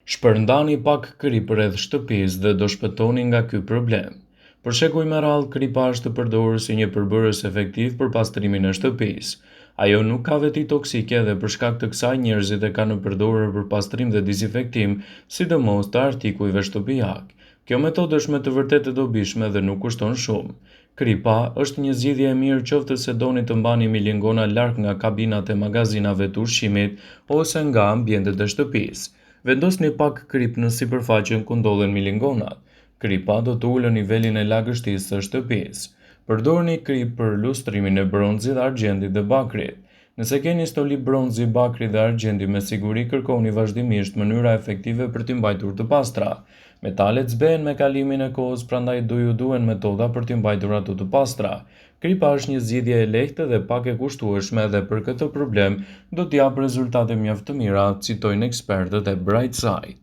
Shpërndani pak kripë rreth shtëpisë dhe do shpëtoni nga ky problem. Për shekuj me radhë, kripa është përdorur si një përbërës efektiv për pastrimin e shtëpisë. Ajo nuk ka veti toksike dhe për shkak të kësaj njerëzit e kanë përdorur për pastrim dhe dizinfektim, sidomos të artikujve shtëpiak. Kjo metodë është me të vërtetë e dobishme dhe nuk kushton shumë. Kripa është një zgjidhje e mirë qoftë se doni të mbani milingona larg nga kabinat e magazinave të ushqimit ose nga ambientet e shtëpisë. Vendosni pak kripë në sipërfaqen ku ndodhen milingonat. Kripa do të ulë nivelin e lagështisë së shtëpisë. Përdorni kripë për lustrimin e bronzit, argjendit dhe bakrit. Nëse keni stoli bronzi, bakri dhe argjendi me siguri kërkoni vazhdimisht mënyra efektive për t'i mbajtur të pastra. Metalet zbehen me kalimin e kohës prandaj do ju duhen metoda për t'i mbajtur ato të pastra. Kripa është një zgjidhje e lehtë dhe pak e kushtueshme dhe për këtë problem do të japë rezultate mjaft të mira, citojnë ekspertët e Brightside.